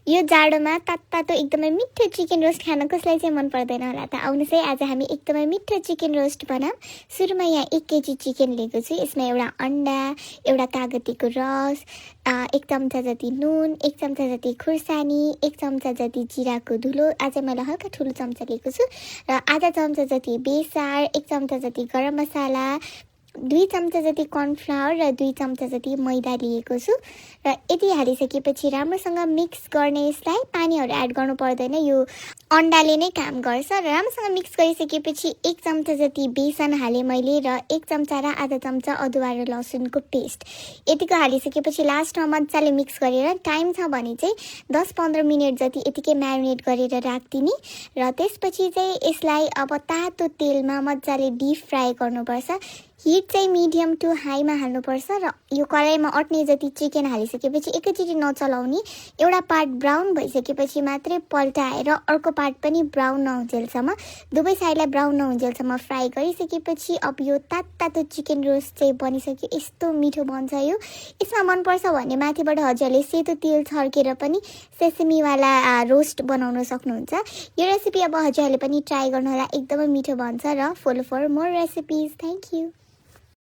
यो जाडोमा तातो एकदमै मिठो चिकन रोस्ट खान कसलाई चाहिँ मन पर्दैन होला त। आउनुहोस् है, आज हामी एकदमै मिठो चिकन रोस्ट बनाऊँ। सुरुमा यहाँ 1 केजी चिकन लिएको छु। यसमा एउटा अन्डा, एउटा कागतीको रस, 1 चम्चा जति नुन, 1 चम्चा जति खुर्सानी, 1 चम्चा जति जिराको धुलो, आज मैले हल्का ठुलो चम्चा लिएको छु, र आधा चम्चा जति बेसार, 1 चम्चा जति गरम मसाला, 2 चम्चा जति कर्नफ्लावर र 2 चम्चा जति मैदा लिएको छु। र यति हालिसकेपछि राम्रोसँग मिक्स गर्ने यसलाई। पानीहरू एड गर्नु पर्दैन, यो अन्डाले नै काम गर्छ। र राम्रोसँग मिक्स गरिसकेपछि 1 चम्चा जति बेसन हालेँ मैले, र 1 चम्चा र आधा चम्चा अदुवा र लसुनको पेस्ट। यतिको हालिसकेपछि लास्टमा मजाले मिक्स गरेर टाइम छ भने चाहिँ 10-15 मिनट जति यतिकै म्यारिनेट गरेर राखिदिने। र त्यसपछि चाहिँ यसलाई अब तातो तेलमा मजाले डिप फ्राई गर्नुपर्छ। हिट चाहिँ मिडियम टु हाईमा हाल्नुपर्छ। र यो कराईमा अट्ने जति चिकन हालिसकेपछि एकैचोटि नचलाउने, एउटा पार्ट ब्राउन भइसकेपछि मात्रै पल्टाएर अर्को पार्ट पनि ब्राउन नहुन्जेलसम्म, दुवै साइडलाई ब्राउन नहुन्जेलसम्म फ्राई गरिसकेपछि अब यो तातो चिकन रोस्ट चाहिँ बनिसक्यो। यस्तो मिठो बन्छ यो। यसमा मनपर्छ भने माथिबाट हजुरले सेतो तेल छर्केर पनि सेसमीवाला रोस्ट बनाउन सक्नुहुन्छ। यो रेसिपी अब हजुरहरूले पनि ट्राई गर्नुहोला, एकदमै मिठो बन्छ। र follow for more recipes. Thank you.